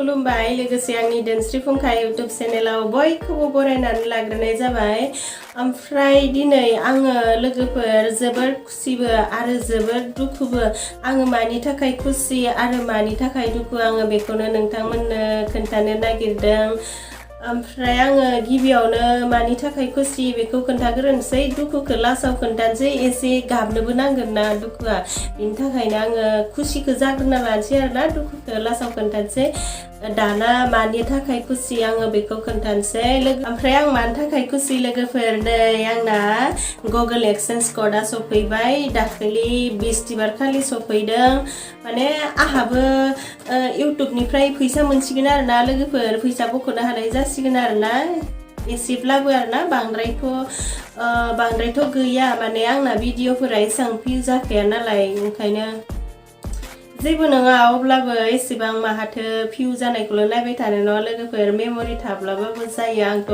खुलुमबाय लोगोसे आंनि दोनस्रि फुंखा YouTube चेनेलाव बयखौबो बरायनानै लाग्रोनाय जाबाय। ओमफ्राय दिनै आङो लोगोफोर जोबोर खुसिबो आरो जोबोर दुखुबो। आङो मानि थाखाय खुसि आरो मानि थाखाय दुखु आङो बेखौनो नोंथांमोननो खोन्थानो नागिरदों। ओमफ्राय आङो गिबियावनो मानि थाखाय खुसि बेखौ खोन्थाग्रोनोसै, दुखुखौ लास्टआव खोन्थानोसै। एसे गाबनोबो नांगोन ना दुखुआ, बिनि थाखायनो आङो खुसिखौ जाग्रोना लानोसै आरोना, दुखुखौ लास्टआव खोन्थानोसै। दाना मानि थाखाय खुसि आङो बेखौ खोन्थानोसै। ओमफ्राय आं मानि थाखाय खुसि लोगोफोर, नै आंना गुगल एक्सेन्स क'डआ सफैबाय। दाखालि बिस्थिबार खालि सफैदों। माने आंहाबो इउटुबनिफ्राय फैसा मोनसिगोन आरोना लोगोफोर, फैसा बख'नो हानाय जासिगोन आरोना, एसेब्लाबो आरोना, बांद्रायथ' गैया। माने आंना भिडिअफोरा एसेबां भिउ जाखाया नालाय, ओंखायनो जेबो नङा। अब्लाबो एसेबां माहाथो भिउ जानायखौल' नायबाय थानो नङा लोगोफोर, मेम'रि थाब्लाबाबो जायो। आंथ'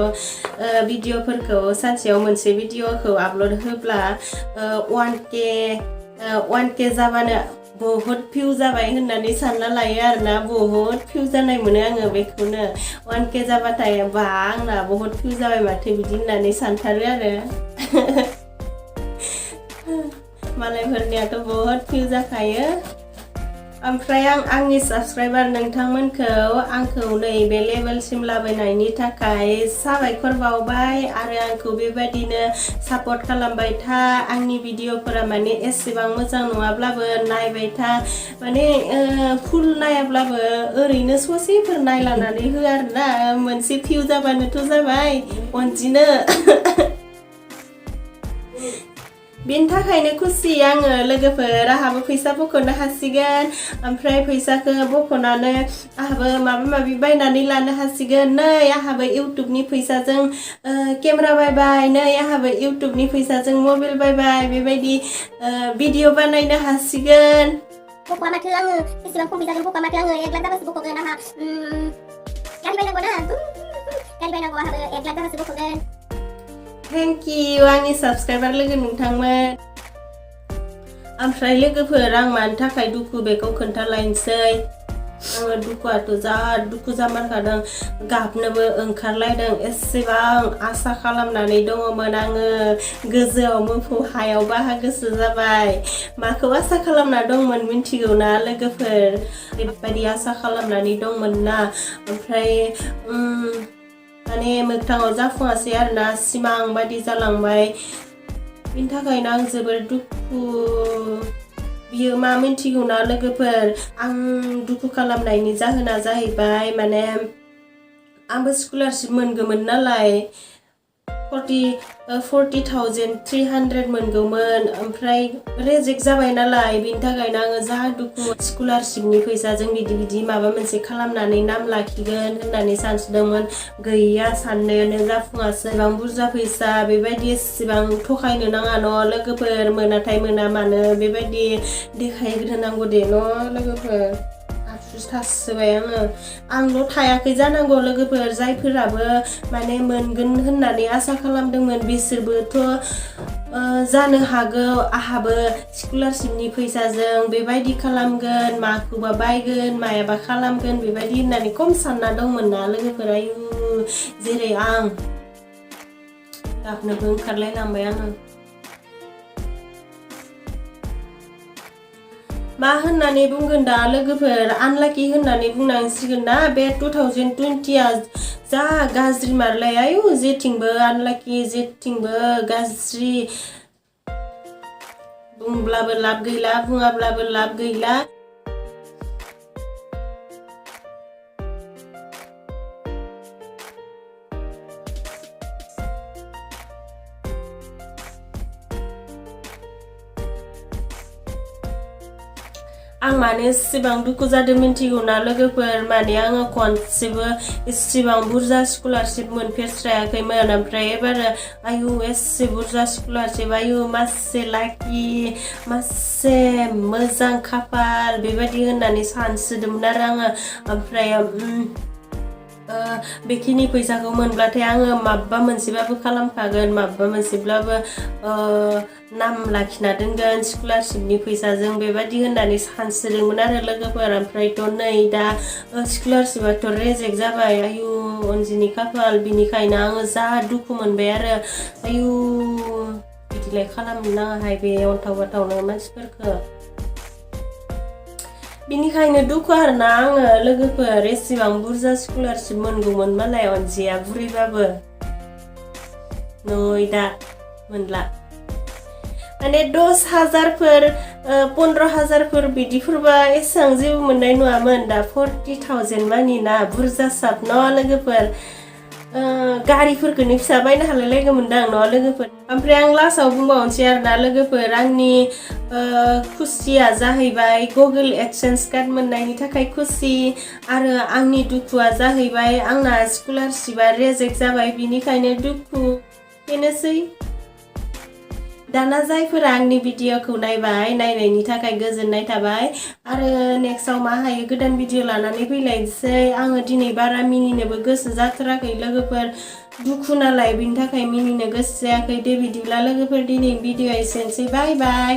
भिडिअफोरखौ सानसेयाव मोनसे भिडिअखौ आपल'ड होब्ला 1K जाबानो बहुत भिउ जाबाय होननानै सानना लायो आरोना, बहुत भिउ जानाय मोनो आङो बेखौनो। 1K जाबाथाय बा आंना बहुत भिउ जाबाय माथो बिदि होननानै सानथारो आरो। मालायफोरनियाथ' बहुत भिउ जाखायो। ओमफ्राय आंनि साबस्क्राइबार नोंथांमोनखौ आंखौ नैबे लेभेलसिम लाबोनायनि थाखाय साबायखर बावबाय आरो आंखौ बेबायदिनो सापर्ट खालामबाय था। आंनि भिडिअफोरा माने एसेबां मोजां नङाब्लाबो नायबाय था, माने फुल नायाब्लाबो ओरैनो ससेफोर नायलानानै हो आरोना, मोनसे भिउ जाबानोथ' जाबाय अनजिनो। बेनि थाखायनो खुसि आङो लोगोफोर, आंहाबो फैसा बख'नो हासिगोन। ओमफ्राय फैसाखौ बख'नानै आंहाबो माबा माबि बायनानै लानो हासिगोन। नै आंहाबो इउटुबनि फैसाजों केमेरा बायबाय, नै आंहाबो इउटुबनि फैसाजों मबाइल बायबाय, बेबायदि भिडिअ बानायनो हासिगोन। बख'आ माथो आङो, बेसेबां खम फैसाजों बख'आ माथो आङो, 1 लाख जाबासो बख'गोन आंहा। गारि बायनांगौ ना, गारि बायनांगौ, आंहाबो 1 लाख जाबासो बख'गोन। थेंक इउ आंनि साबस्क्राइबार लोगो नोंथांमोन। ओमफ्राय लोगोफोर, आं मानि थाखाय दुखु बेखौ खोन्थालायनोसै। आङो दुखुआथ' जा दुखु जामारखादों, गाबनोबो ओंखारलायदों। एसेबां आसा खालामनानै दङमोन आङो, गोजौआव मोफौ हायाव बाहागोसो जाबाय। माखौ आसा खालामना दंमोन मिन्थिगौ ना लोगोफोर? ओरैबायदि आसा खालामनानै दंमोन ना, ओमफ्राय माने मोगथाङाव जाफुङासै आरोना, सिमां बायदि जालांबाय। बिनि थाखायनो आं जोबोर दुखु। बियो मा मिन्थिगौ ना लोगोफोर, आं दुखु खालामनायनि जाहोना जाहैबाय, माने आंबो स्कलारशिप मोनगौमोन नालाय, 40,300 मोनगौमोन। ओमफ्राय रिजेक्ट जाबाय नालाय, बिनि थाखायनो आङो जा दुखु। स्कलारशिपनि फैसाजों बिदि माबा मोनसे खालामनानै नाम लाखिगोन होननानै सानदोंमोन। गैया, साननायानो जाफुङासै। एसेबां बुरजा फैसा बेबायदि एसेबां थगायनो नाङा न' लोगोफोर, मोनाथाय मोना मानो बेबायदि देखायग्रोनांगौ दे न' लोगोफोर। आफसुस थासोबाय आंल' थायाखै जानांगौ लोगोफोर, जायफोराबो माने मोनगोन होननानै आसा खालामदोंमोन बिसोरबोथ' जानो हागौ आंहाबो स्कलारशिपनि फैसाजों बेबायदि खालामगोन, माखौबा बायगोन, मायाबा खालामगोन बेबायदि होननानै खम सानना दंमोन ना लोगोफोर। आयु, जेरै आं गाबनोबो ओंखारलायलांबाय आङो। मा होननानै बुंगोन दा लोगोफोर, आनलाकि होननानै बुंनांसिगोन ना। बे 2020आ जा गाज्रि मारलाय, आयु जेथिंबो आनलाकि, जेथिंबो गाज्रि। बुंब्लाबो लाब गैला, बुङाब्लाबो लाब गैला। आं माने एसेबां दुखु जादों मिन्थिगौ ना लोगोफोर, माने आङो खनसेबो एसेबां बुरजा स्कलारशिप मोनफेरस्रायाखैमोन। ओमफ्राय एबार आयु एसे बुरजा स्कलारशिप, आयु मासे लाकि, मासे मोजां खाफाल बेबायदि होननानै सानसोदोंमोन आरो आङो। ओमफ्राय बेखिनि फैसाखौ मोनब्लाथाय आङो माबा मोनसेबाबो खालामखागोन माबा मोनसेब्लाबो नाम लाखिना दोनगोन स्कलारशिपनि फैसाजों बेबादि होननानै सानस्रिदोंमोन आरो लोगोफोर ओमफ्रायथ' नै दा स्कलारशिपाथ' रेजेक्ट जाबाय आयु अनजिनि खाफाल बिनिखायनो आङो जा दुखु मोनबाय आरो आयु बिदिलाय खालामनो नाङाहाय बे अन्थाव बाथावनो मानसिफोरखौ बिनिखायनो दुखु आरोना आङो लोगोफोर एसेबां बुरजा स्कलारशिप मोनगौमोन मालाय अनजिया बुरैबाबो नै दा मोनला माने 10,000फोर 15,000फोर बिदिफोरबा एसेबां जेबो मोननाय नङामोन दा 40,000 मानि ना बुरजा साब न' लोगोफोर गारिफोरखौनो फिसा बायनो हालायलायगौमोनदां न' लोगोफोर ओमफ्राय आं लास्टआव बुंबावनोसै आरोना लोगोफोर आंनि खुसिया जाहैबाय गुगल एडसेन्स कार्ड मोननायनि थाखाय खुसि आरो आंनि दुखुआ जाहैबाय आंना स्कलारशिपआ रेजेक्ट जाबाय बिनिखायनो दुखु बेनोसै दाना जायफोरा आंनि भिडिअखौ नायबाय नायनायनि थाखाय गोजोननाय थाबाय आरो नेक्स्टआव मा हायो गोदान भिडिअ लानानै फैलायनोसै आङो दिनै बारा मिनिनोबो गोसो जाथाराखै लोगोफोर दुखु नालाय बिनि थाखाय मिनिनो गोसो जायाखै दे बिदिब्ला लोगोफोर दिनै भिडिअआ एसेनोसै बाय बाय